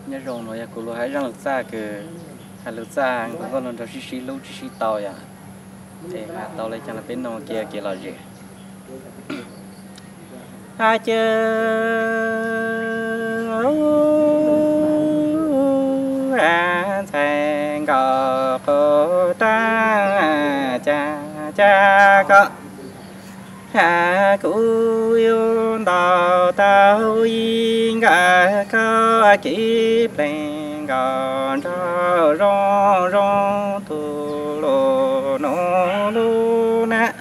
Nyob zoo, no yog kuv lus hais zaj lus txaj kws, hais lus txaj nkauj lus nrog sib sib hlub tsis sib tau yom. Ces hais tau li cas los peb noog kiag kev lom zem. Hais tias ntxhais nkauj quav taab, cas cas koj, kuv yuav ntaus tau ib nkawm koj kev plees nkaus nraug zoo zoo tus lus nus lub nab.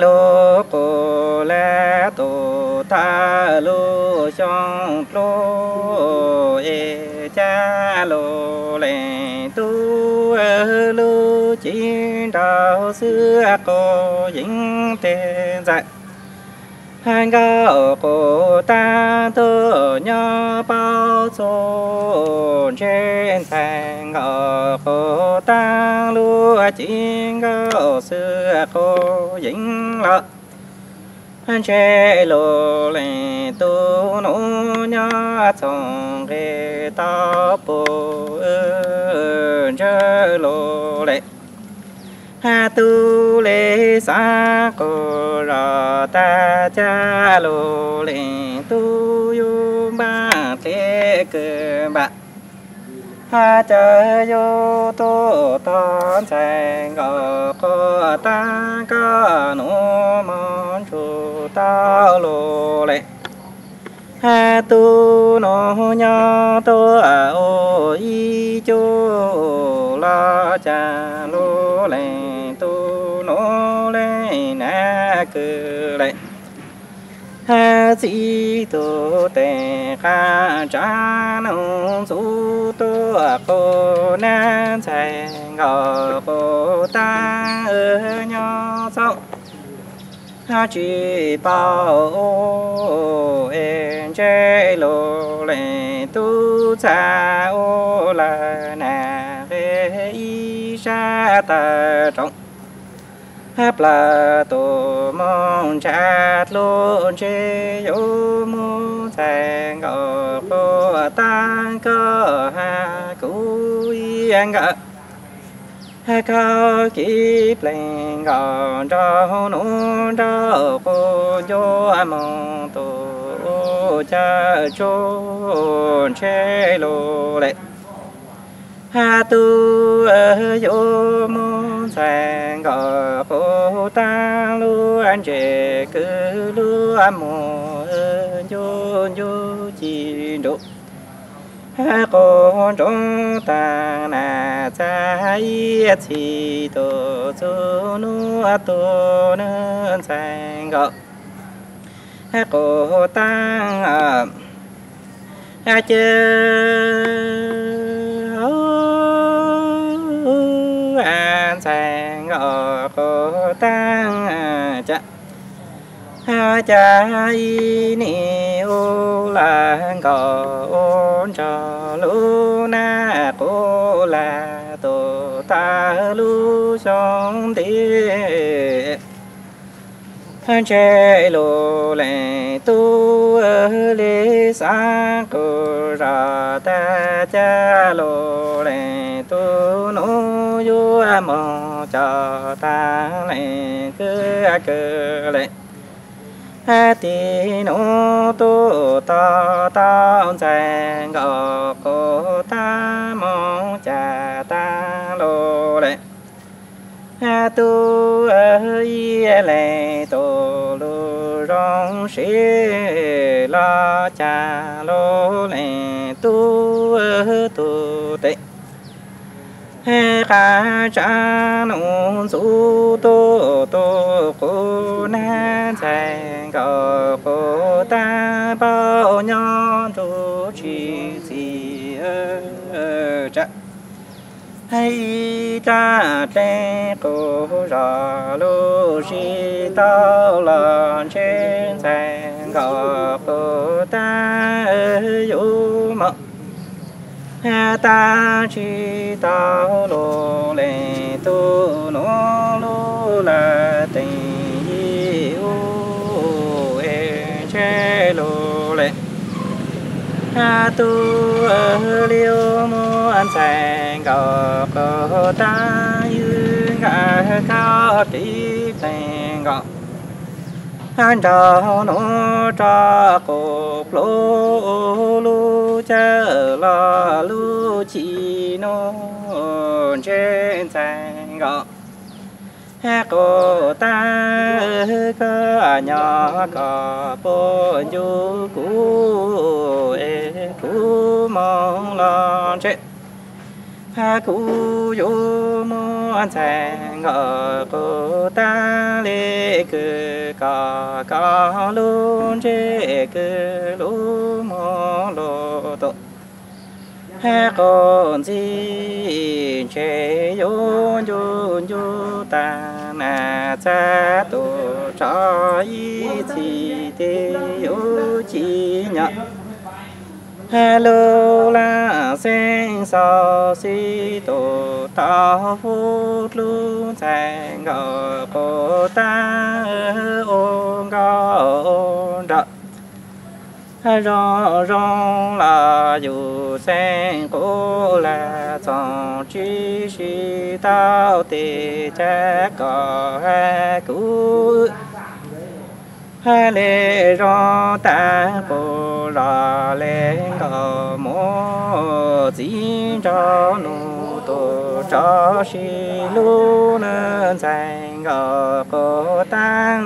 Lub qub lab tus tawg lub xyoo dlub es cas lug leej tub lub cev nraug xwb quav yeej teg ntxawm. Nkauj quav taab tuaj nyob paub txuj ntse, ntxhais nkauj quav taab lub cev nkauj xwb quav yeej los. Ntse lug leej tub nus nyob txhoov nqes tau pum ntsawg lug le. Tub le xaav quas zos tag, cas lug leej tub yuav npaaj dle kws npaam. Cas yuav tuaj tog ntxhais nkauj quav taab, koj nus moog ntsug tau lug le. Tub nus nyob tuaj ua ib cuab los, cas lug leej tub nus leej nab kws le. Txib tug tes qab tsav noog ntxuv tuaj quas nab, ntxhais nkauj quav taab nyob txhob tsis paub es ntse lug leej tub txhaj ua lawm nag qe ib sab tawg roov. Plaws tus moog ntshav dlub ntse yuav muab ntxhais nkauj quav taab koj has kuv ib nkawm khaub kev plees nkaus nraug nus nraug quav ncuab moog tus ua cawm tsuj ntse lug le. Tub yuav muab ntxhais nkauj quav taab lub ntse kwv lub muag ncu ncu ci nruj quav nroo taag nas txag ib txhis tus txug nuav tus nwg ntxhais nkauj quav taab. Ces ntxhais nkauj quav taab, cas cas ib nim ua lawm nkaus ua nraug lub nab quav lawm tus tawg lub xyoo ntev. Ntse lug leej tub le xaav quas zos tag, cas lug leej tub nus yuav moog coj taag leej kawg kawg le. Tig nub tuaj tog tau ntxhais nkauj quav taab moog cas taag lug le. Tub ib leeg tus lug zoo siab los, cas lug leej tub tug tes qab tsav nub ntxuv tuaj tus quas nab, ntxhais nkauj quav taab paub nyob nrug tsis txim tsa. Ib dlaab dlej quas zos lug sib tau los ntshe ntxhais nkauj quav taab yuav moog taab tsis tau lug leej tub nub lub lawv teem yim ub es ntshe lug le. Tub liab muab ntxhais nkaus quas tag, ywg nkag khab qib plees nkaus. Nraug nub rov qus plub lub cawj los lub cim nub ntsej ntxhais nkaus quas tag, koj nyob koj puag ncug kuv es kuv moog los ntshe kuv yuav muab ntxhais nkaus quas tag le kws kom koj lub ntsej kws lub muag lug tus quas ntxig ntshe yuav ncu ncu tag na, txag tus tsov ib txhis tes yuav ci nyob lub laj xeeb xaus xib tus tau hub lub ntxhais nkaus quas tag ua nkauj ua nraug zoo zoo los yus xeeb qub lag txoos tsis sib tau tes cas kom hab kuv hab le zoo tag qus zos le nkaus mus txiv nraug nus tus tsov sib hlub nws ntxhais nkaus quas tag